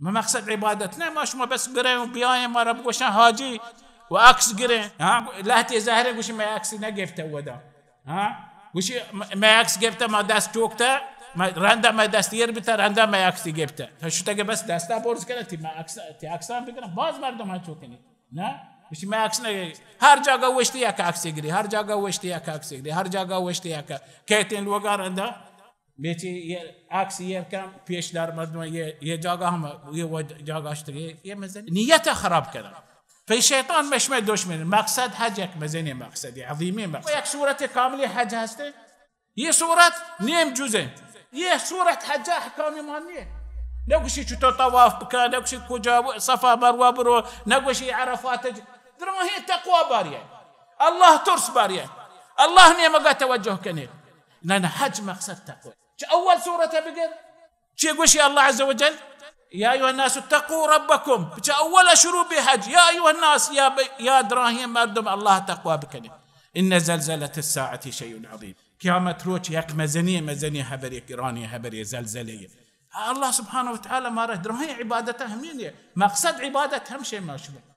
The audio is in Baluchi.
ما مقصد عبادت نه، ما شما بس بریں و بیایں، ما را بگوشن حاجی و عکس گریں. ها، لهتے ظاهره گوشی ما عکسی نگفته ودا. ها، گوشی م-، ما عکس گفته، ما دست چوکته، ما رنده ما دست ایر بیته، رنده ما عکسی گفته. تا شتگه بس دستا برز کنه، تی ما عکس، تی عکسان بگرن، باز مردم هم چوکنی. نه؟ گوشی ما عکس نه، هر جاگه وشتی یک عکسی گری، هر جاگه وشتی یک عکسی گری، هر جاگه وشتی یک کیتین لوگا رنده. بیچی یه عکس یه کم پیش دار مردم، یه، یه جاگه هم، یه و جاگه اشتگی، یه مزن نیت خراب کردن. پی شیطان مشمه دشمن. مقصد حج یک مزنی مقصدی، عظیمی مقصد. یک صورت کاملی حج هسته. یه صورت نیم جزه. یه صورت حج احکامی ما نیه. نگوشی چطور طواف بکن، نگوشی کجا ب-، صفا مروه برو، نگوشی عرفات ج-، دراهی تقوا باریه. الله ترس باریه. الله نیمگا توجه کنه. نه، نه، حج مقصد تقوا. چه اول سورته بگر؟ چه گوشی الله عز وجل؟ یا ایها الناس اتقوا ربکم. چه اول شروع به حج. یا ایها الناس، یا ب-، یا دراهی مردم، الله تقوا بکنه. ان زلزلة الساعة شیء عظیم. قیامت روچ یک مزنی، مزنی حبری، گرانی حبری، زلزله. الله سبحانه و تعالی مارا دراهی عبادت همینه. مقصد عبادت همشه ما شما.